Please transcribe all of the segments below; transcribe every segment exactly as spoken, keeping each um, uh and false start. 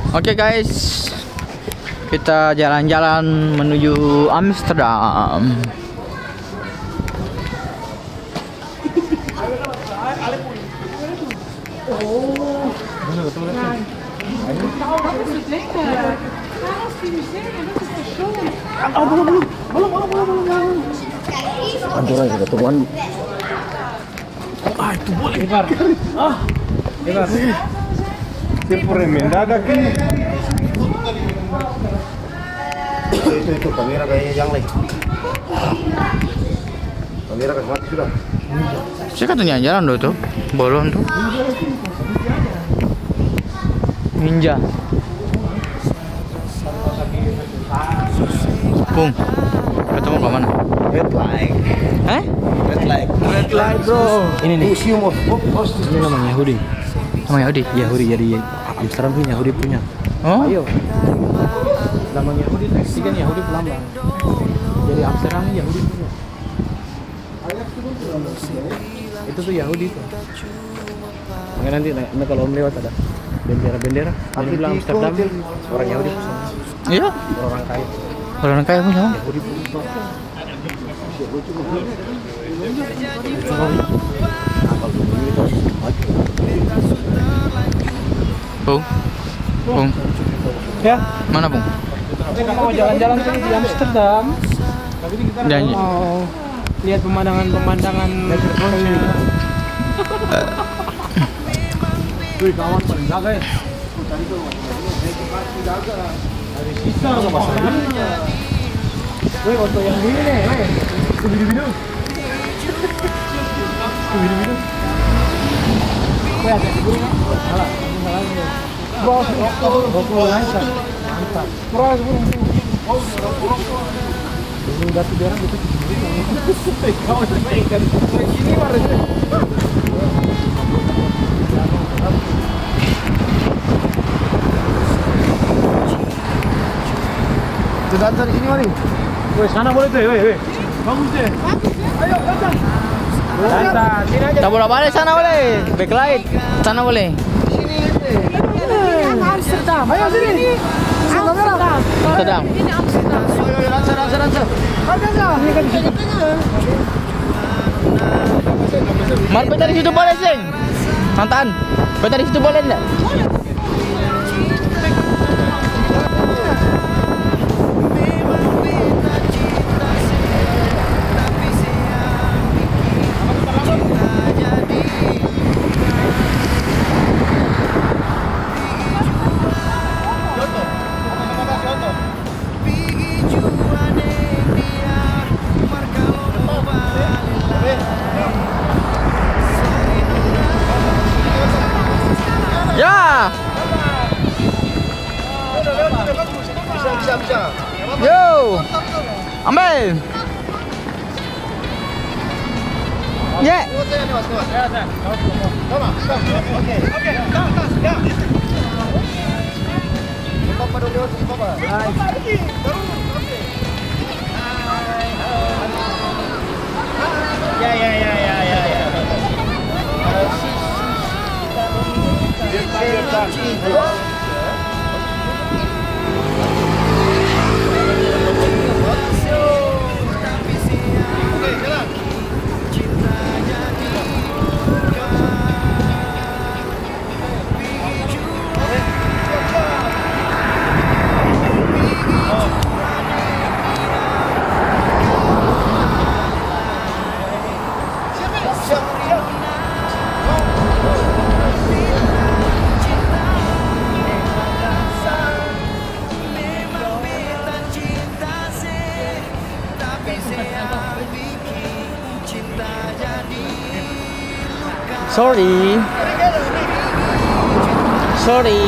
Oke, guys, kita jalan-jalan menuju Amsterdam. Anjuran sudah tungguan. Ah, itu boleh. Lebar. Ah, lebar. Siapa yang mendadak ini? Itu, itu, kamera kayaknya yang lain. Kamera kasih mati sudah. Saya kan jalan-jalan dulu tuh, bolong tuh. Ninja. Pung, katong mo ka mana? Red light. Hah? Red light. Red light, bro. Ini nih. Museum of Pop Austria. Ini namanya Yahudi. Namanya Yahudi? Yahudi, jadi Amsterdam tuh Yahudi punya. Oh? Ayo. Lambang Yahudi tuh, ini kan Yahudi pung lambang. Jadi Amsterdam ini Yahudi punya. Itu tuh Yahudi tuh. Makanya nanti na-, na-, kalau om lewat ada bendera-bendera, nanti bilang Amsterdam, orang Yahudi punya. Iya. Orang kaya. Orang kaya punya. Yahudi punya. Pung. Pung. Ya? Mana, Pung? Mau jalan-jalan tuh di Amsterdam. Janji. Mau lihat pemandangan-pemandangan. Wih, kawan paling jaga ya. Woi, oto yang ini nih, woi. Itu bidu-bidu. Itu bidu-bidu. Woi, ada di guru, kan? Salah, ini salah ini. Bro, bro, bro, lancar. Mantap. Bro, bro, bro. Ini batu biar gitu. Kawan baik kan. Begini baru. Itu dansa di sini, mari. Weh, sana boleh tuh, weh, weh. Bagus deh. Ayo, dansa. Dansa, sini aja. Tabula bale sana boleh. Backlight sana boleh. Amsterdam. Ayo, sini. Amsterdam. Amsterdam. Ini Amsterdam. Ayo, ayo, dansa, dansa, dansa. Ayo, dansa. Ini kan di situ. Mar, beta di situ boleh, seng? Tantan, beta di situ boleh ndak? Ya. Yo. Ambe. Ye. Sorry. Sorry.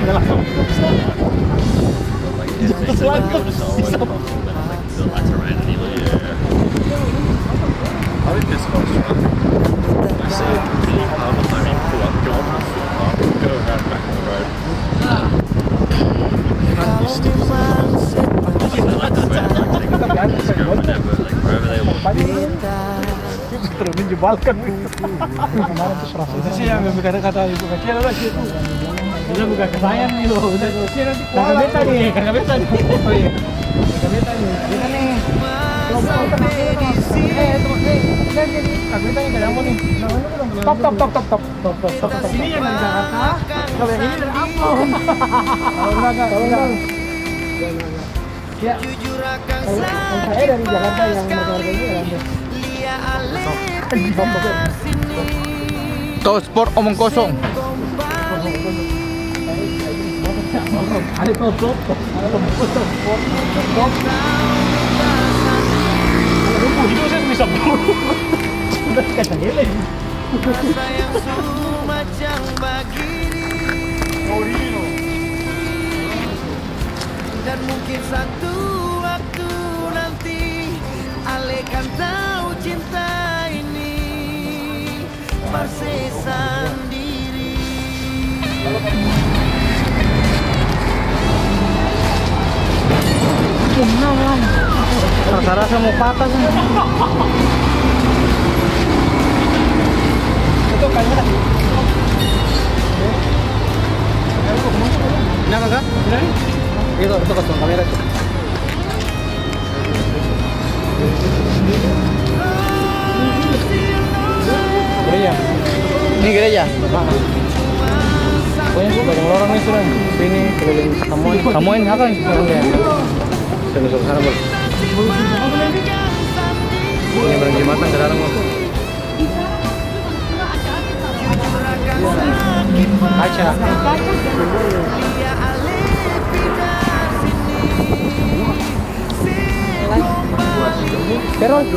Tinggal apa? Bisa. Bisa. The lights are right anyway. Yeah. Probably this goes wrong. I say, "Hey, I'm a learning pool. I'm going to the football. Go around back on the road." Whenever, like, wherever they want. Terus menyebalkan. Kemarin tuh serasa. Itu sih yang kata, kata ibu kecil lah sih itu. Udah bukan kesayangan nih, loh. Udah, udah, udah. Kakak beta nih, kakak beta nih. Oh, iya. Kakak beta nih. Beta nih. Stop, stop, stop, stop. Eh, itu, eh, udah, udah, udah. Kakak beta nih, kakak nih. Stop, stop, stop, stop, stop. Stop, stop, stop, stop. Sini yang dari Jakarta. Kalau yang ini dari Ambon. Kalau enggak, enggak, enggak. Enggak, enggak, enggak. Ya. Kalau, kalau saya dari Jakarta yang berkeluarga ini ya, ada. Tospor omong kosong. Ada tospor, tospor, tospor. Kalau dulu itu saya bisa. Udah kata geleng. Rasa yang su macam bagini. Dan mungkin satu waktu nanti, ale kan tau cinta ini par se sandiri. Rasa-rasa mo patah, kan? Kenapa, Kak? Itu, itu kosong kamera tuh. Gereja. Ini gereja? Pokoknya banyak lorong nih, sudah. Sini, keliling Samoin. Samoin, apa? Oke. Sana, sana, sana, Bos. Ini barang jembatan ke dalam, Bos. Kaca. Terus?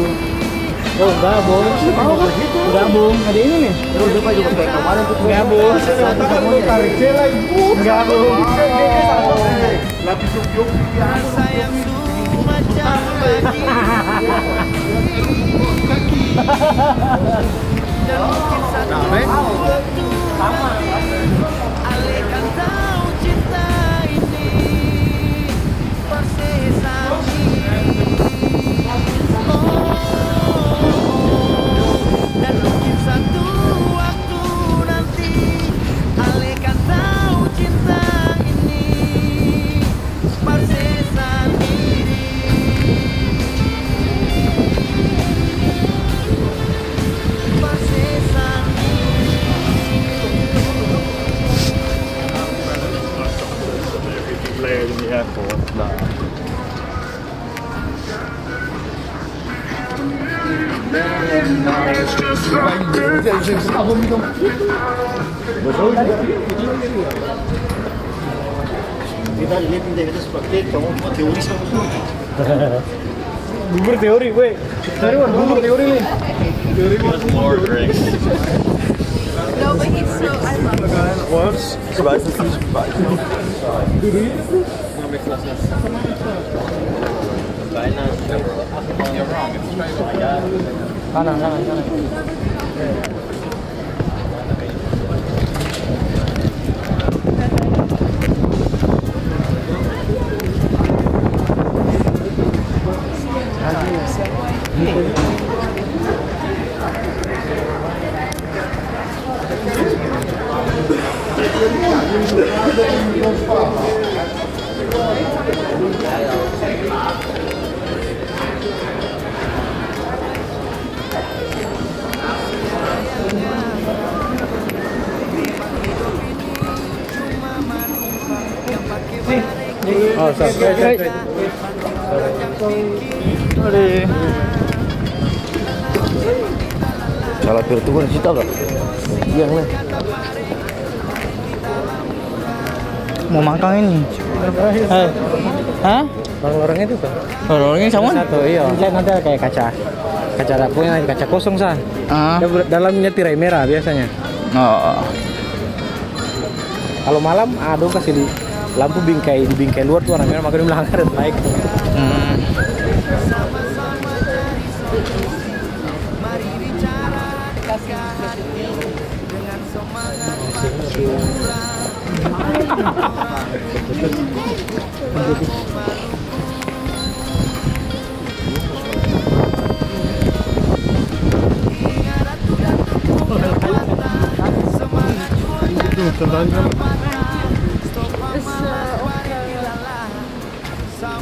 Oh, gabung. Gabung. Ada ini nih. Terus, lupa juga, kayak kemarin tuh. Gabung. Gabung. Rasa yang su macam bagini. Dan mungkin satu waktu nanti, ale kan tau cinta ini par se sandiri. Oh, dan mungkin satu waktu nanti, ale kan tau cinta ini par se sandiri. Par se sandiri. Beta lihat ini, beta su praktek, kamu teori sama. Bubur teori, weh. Tadi mah bubur teori nih. Teori mah. More drinks. No, but he's so, I love it. Once, spicy, spicy. Kanan, kanan, kanan. Oh, subscribe, subscribe. Aduh. Salah perhitungan sih, tau gak? Yang nih. Mo makang ini. Hah? Lorong-lorong itu tuh. Lorong-lorong ini sama? Satu, iya. Nanti ada kayak kaca, kaca dapurnya, kaca kosong, sa. Ah. Dalamnya tirai merah biasanya. Oh. Kalau malam, ah, dong kasih di lampu bingkai, di bingkai luar tuh warna merah, makanya dong bilang ada naik. Hmm.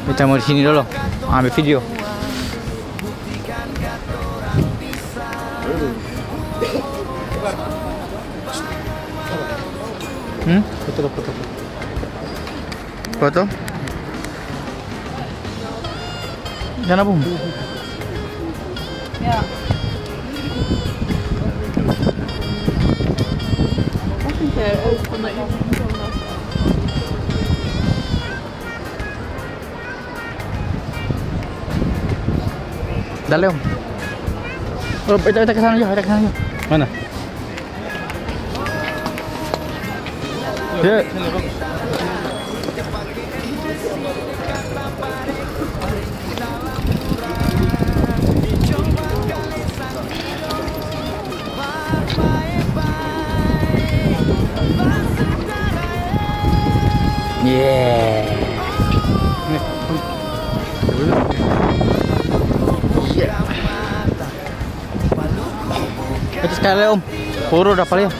Beta mo di sini dolo, ambe video. Hmm? Foto, foto. Foto? Jana, Bung. Ya. Dale, Om. Oh, beta, beta ke sana jua, beta ke sana jua. Mana? Ya. Yeah. Itu sekali, Om. Puru dapa lia.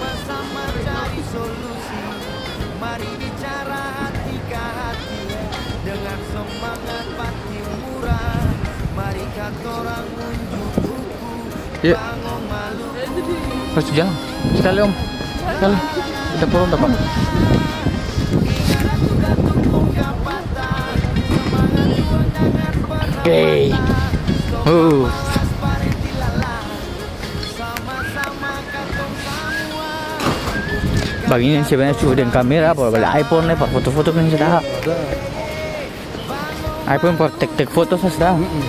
Iya. Pas jalan. Sekali, Om. Sekali. Kita pulang dapat. Oke. Uh. Bagini sebenarnya su deng kamera, apa bali iPhone le, par foto-foto kan sudah. iPhone par tek-tek foto sa sudah. Mm-mm.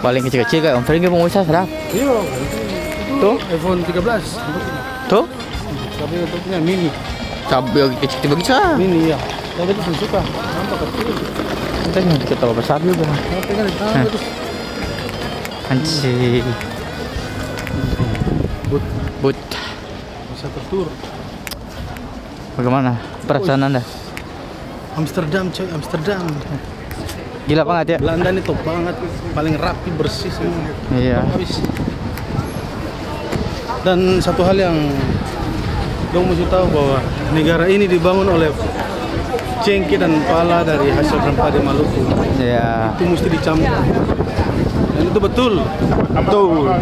Paling kecil-kecil kayak Om Frank pung bisa sudah. Iya. Tuh. iPhone tiga belas. Tuh. Tapi untuknya mini. Tapi yang kecil-kecil bagitu sa. Mini, iya. Tapi itu suka. Nampak kecil. Kita jangan dikit terlalu besar juga. Tapi kan, ah, hah, bagus. Anjing. But. But. Bisa tertur. Bagaimana perasaan Anda? Amsterdam, coy, Amsterdam. Gila banget ya? Belanda nih top banget, paling rapi, bersih semua. Iya. Top habis. Dan satu hal yang dong mesti tahu bahwa negara ini dibangun oleh cengkeh dan pala dari hasil rempah di Maluku. Iya. Itu mesti dicampur. Dan itu betul. Betul.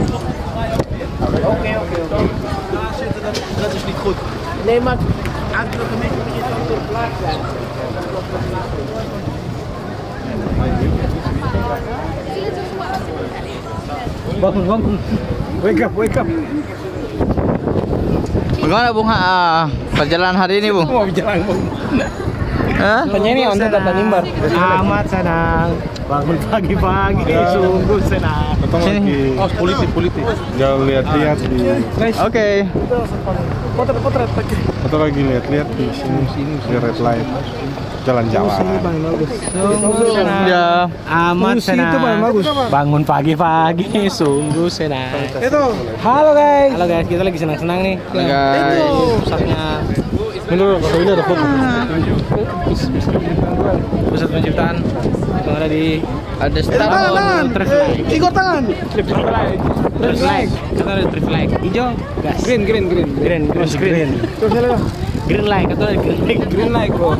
Bangun, bangun. Wake up, wake up. Bagaimana, Bung, ah, perjalanan hari ini, Bung? Mau jalan, Bung. Hah? Tanya ini untuk Tata Nimbar. Amat senang. Bangun pagi-pagi, sungguh senang. Sini. Oh, politik, politik. Jangan lihat-lihat di. Oke. Foto, foto, foto. Atau lagi lihat-lihat di sini, di red light. Jalan-jalan. Sungguh senang. Ya. Amat senang. Bangun pagi-pagi, sungguh senang. Halo, guys. Halo, guys. Kita lagi senang-senang nih. Halo, guys. Pusatnya. Ini dulu, foto ini ada foto. Pusat penciptaan yang ada di, ada star. Tangan, tangan. Igor, tangan. Traffic light. Kita ada traffic light. Hijau, gas. Green, green, green. Green, green, green. Green light, kita ada green light. Green light, bro.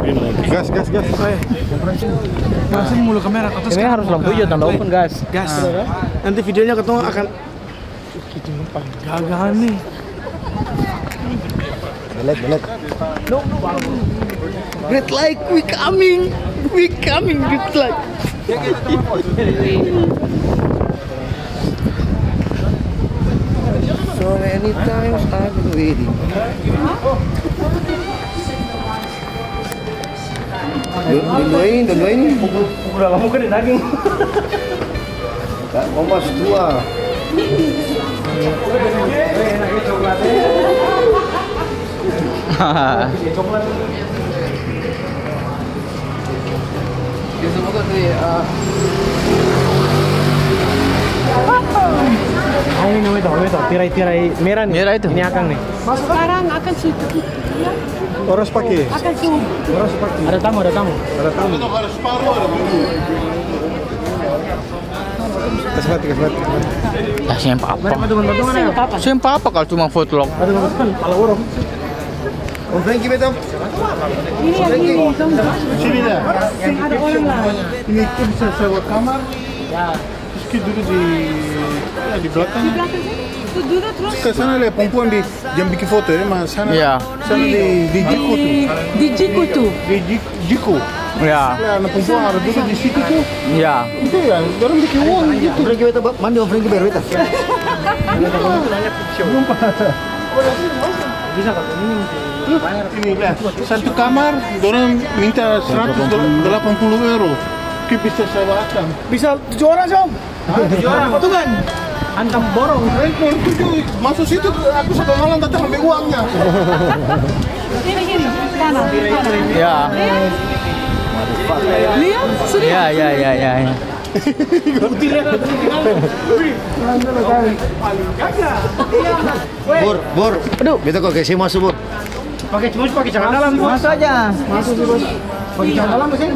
Green light. Gas, gas, gas. Langsung mulu kamera. Ini harus lampu hijau, tanda open, gas. Gas. Nanti videonya ketemu akan Gagah nih. Belet, belet. Red light, we coming. We coming, red light. Times I've been waiting. Dua, dua ini, dua ini. Pukul dalam muka di daging. Kak Omas tua. Ah, ini namanya tau, namanya tau. Tirai-tirai merah nih. Merah itu. Ini akang nih. Sekarang akang su-, orang su pake. Akang su- Orang su pake. Ada tamu, ada tamu. Ada tamu. Kasih mati, kasih mati, kasih mati. Ya, seng apa-apa. Seng apa-apa. Seng apa-apa kalau cuma vlog. Ada teman-teman, pala orang. Om Frankie, beta. Ini yang ini, tong. Sini dah. Ada orang lah. Ini kita bisa sewa kamar. Ya. Terus kita duduk di, ya, di belakang. Di belakang sini. Tuh, duduk terus. Ke sana lihat perempuan di, jangan bikin foto ya, mas. Sana, iya, sana di, di Jiku tuh. Di, di Jiku tuh. Di Ji-, Jiku. Ya. Ya, anak perempuan ada duduk di situ tuh. Ya. Itu ya, dorang bikin uang gitu. Frankie, beta ba-, mandi, Om Frankie, biar beta. Belum, Pak. Ini, lihat, satu kamar, dorang minta seratus delapan puluh euro. Kita bisa sewa akang. Bisa tujuh orang, Om? Hah? Tujuh orang. Patungan. Antam borong. Eh, kalau tujuh, masuk situ, aku satu malam datang ambil uangnya. Sini, sini. Kanan, kanan. Ya. Lihat, sudah. Ya, ya, ya, ya, ya. Bor, Bor. Aduh. Beta kok kasih masuk, Bor. Pakai cuma pakai celana dalam, Bor. Masuk aja. Masuk, Bor. Pakai celana dalam, sini.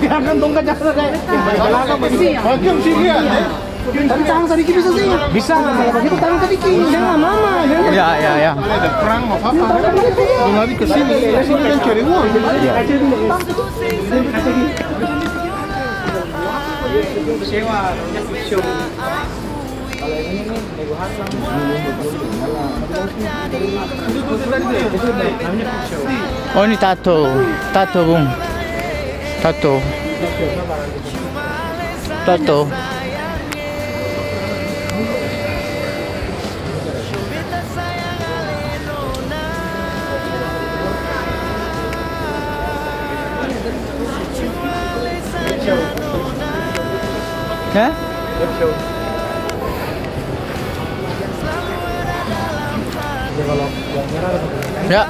Biarkan tongkat jalan, deh. Pakai celana, pakai. Pakai sini, ya. Tapi tangan sadiki bisa sih. Bisa. Itu tangan sadiki. Jangan mama, jangan. Ya, ya, ya. Ada perang, mau apa? Mau lari ke sini. Sini kan cari uang. Ya. Oh, ini tato. Tato, Bung. Tato. Tato. Hah? Ya.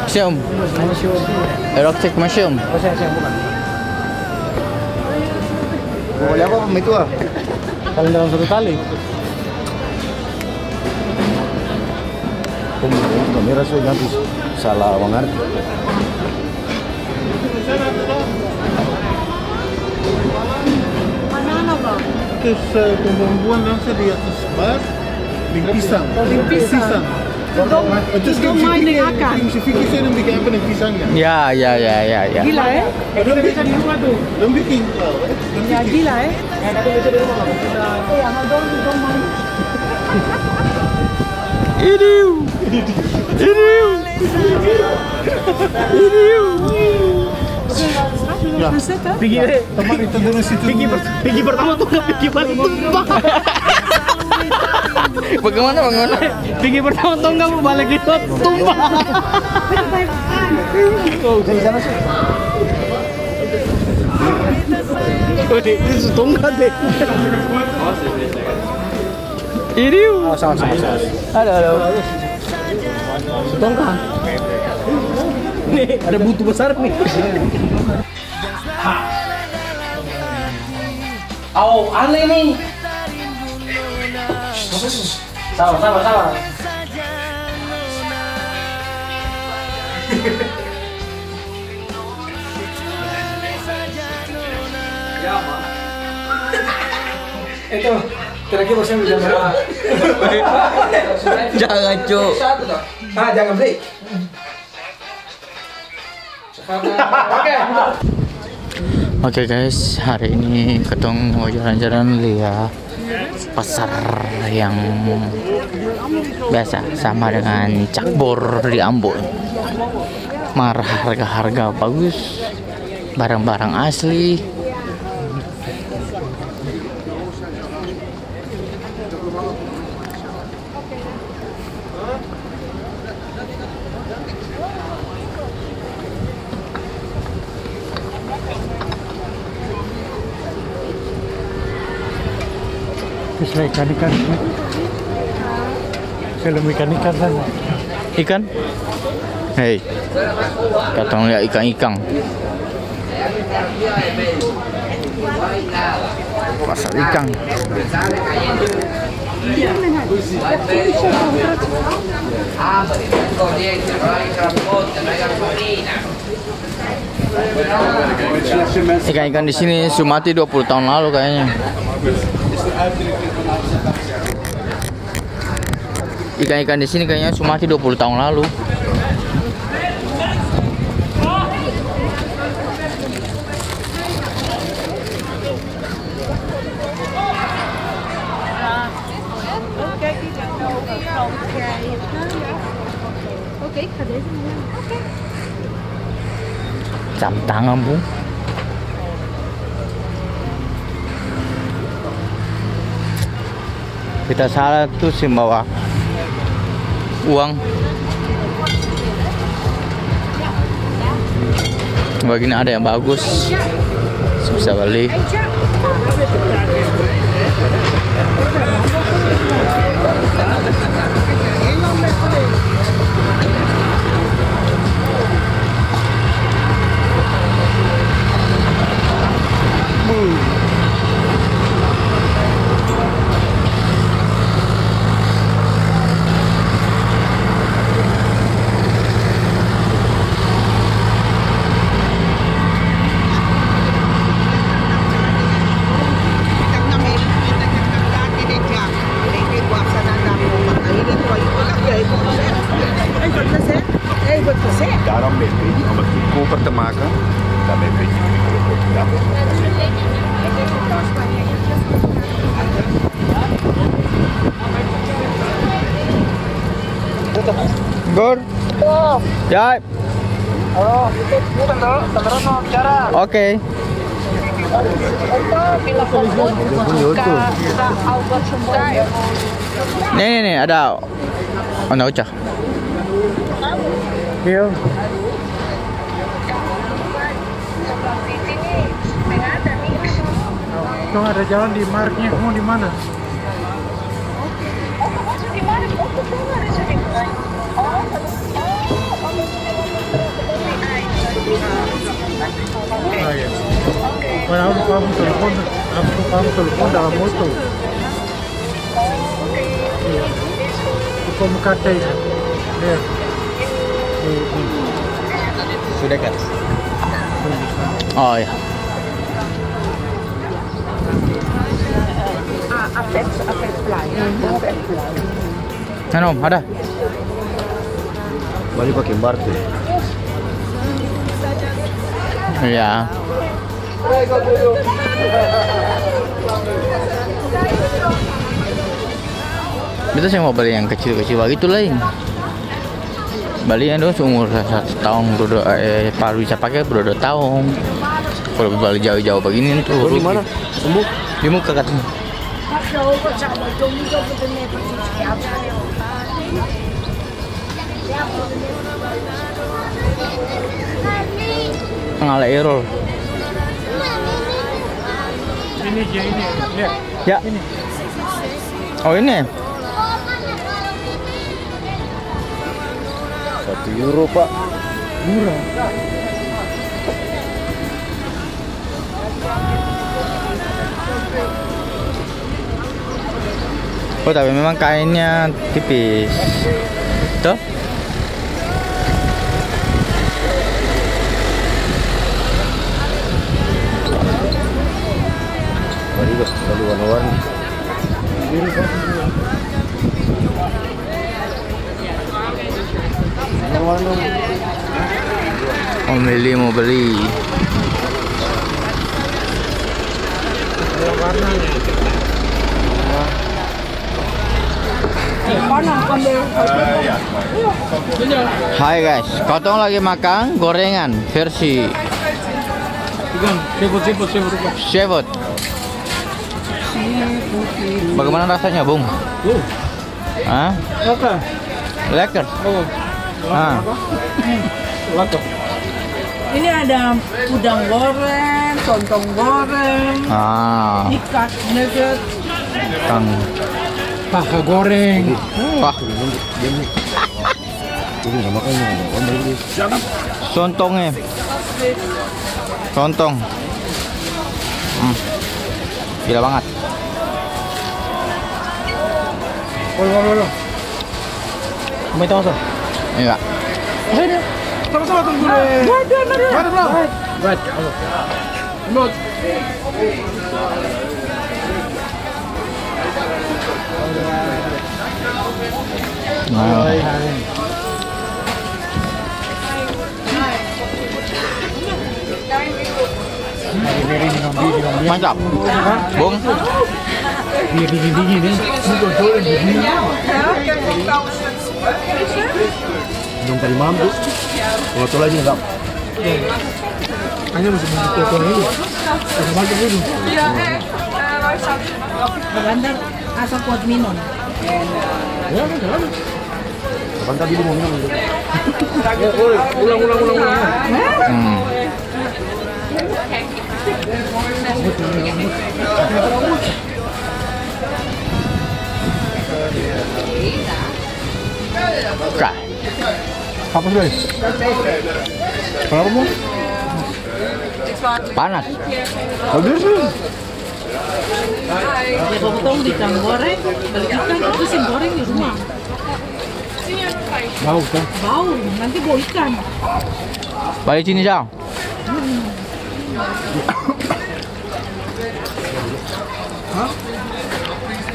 Museum. Erotic Museum. Boleh apa, Om, itu, ah? Paling dalam satu tali. Kamera sudah nanti salah mangarti. Terus, eh, pembumbuan langsung di atas bar, deng pisang. Deng pisang. Deng pisang. Itu dong, itu dong main deng akang. Itu si Vicky sering bikin apa deng pisangnya? Ya, ya, ya, ya, ya. Gila, eh? Dong biking, dong biking. Ya, gila, eh? Idiu. Idiu. Idiu. Ya. Pigi, eh. Pigi per-, pigi pertama tuh nggak pigi balik tuh. Bagaimana, bagaimana? Pigi pertama tuh nggak mau balik itu tumbang. Weh, itu su tongkat deh. Iriu. Awas, awas, awas, awas. Halo, halo. Su tongkat. Nih, ada butuh besar nih. Au, aneh nih. Sabar, sabar, sabar. Itu, terakhir bosnya bilang, jangan, Cuk. Ah, jangan beli. Oke. Oke, guys, hari ini katong mau jalan-jalan lia pasar yang biasa, sama dengan Cakbor di Ambon. Mar harga-harga bagus, barang-barang asli. Terus lah ikan-ikan. Film ikan-ikan sana. Ikan? Hei, katong lia ikang-ikang. Pasar ikang. Ikan-ikan di sini su mati dua puluh tahun lalu kayaknya. Ikan-ikan di sini kayaknya su mati dua puluh tahun lalu. Jam tangan, Bung. Kita salah tuh seng bawa uang. Bagini ada yang bagus, bisa beli. Garam bebe, sama cuko pertemakan, tambah bebe. Gor. Ya. Halo, itu, itu tentara, tentara mau bicara. Oke. Itu bila fokus ke, ke Albert Sumpah. Nih, nih, nih, ada Onda Ucah. Iya. Tuh ada jalan di Marknya, mau di mana? Ah, iya. Mana aku, kamu telepon, aku, kamu telepon dalam motor. Iya. Aku mau kata itu. Iya. Sudah, Kak? Oh, iya. Anu, ada? Bali pake embargo. Iya. Beta seng mau bali yang kecil-kecil bagitu lai. Bali yang dong seumur satu tahun, dua, dua, eh, baru bisa pake dua, dua tahun. Kalau bali jauh-jauh begini tuh rugi. Di mana? Sembuh? Di muka katanya. Ngala error. Ini dia, ini, lihat. Ya. Ini. Oh, ini? Satu euro, Pak. Murah. Oh, tapi memang kainnya tipis. Toh? Baru, baru warna-warni. Om Lili mau beli. Hai guys, katong lagi makang gorengan versi seafood, seafood, seafood. Bagaimana rasanya, Bung? Uh. Hah? Lekker. Lekker. Oh. Ah. Lekker. Ini ada udang goreng, sontong goreng, ah, ikan nugget. Ikan. Paha goreng. Wah. Sontong, eh. Sontong. Hmm. Gila banget. Oi, oi, oi, oi. Mai tahu, Sir? Iya. Sini. Sama-sama, tunggu dulu. Waduh, waduh. Waduh, bro. Waduh. Nah. Mantap. Bung. Biar dingin-dingin, ya. Belum tadi malam tuh. Kalau tuh lagi enggak. Hanya masih mau tuh ini. Masih mantap ini. Bandar asal kuat minum. Ya, udah, udah. Kapan tadi lu mau minum itu? Eh, ulang, ulang, ulang, ulang. Hmm. Kah. Apa sih? Kenapa, Bu? Panas. Habis nih. Potong di ikan goreng, beli ikan, itu sih goreng di rumah. Bau, kan? Bau, nanti bau ikan. Balik sini, Sal.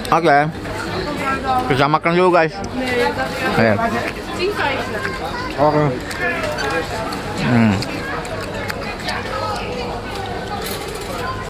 Oke. Kita makan dulu, guys. Oke. Oke. Hmm.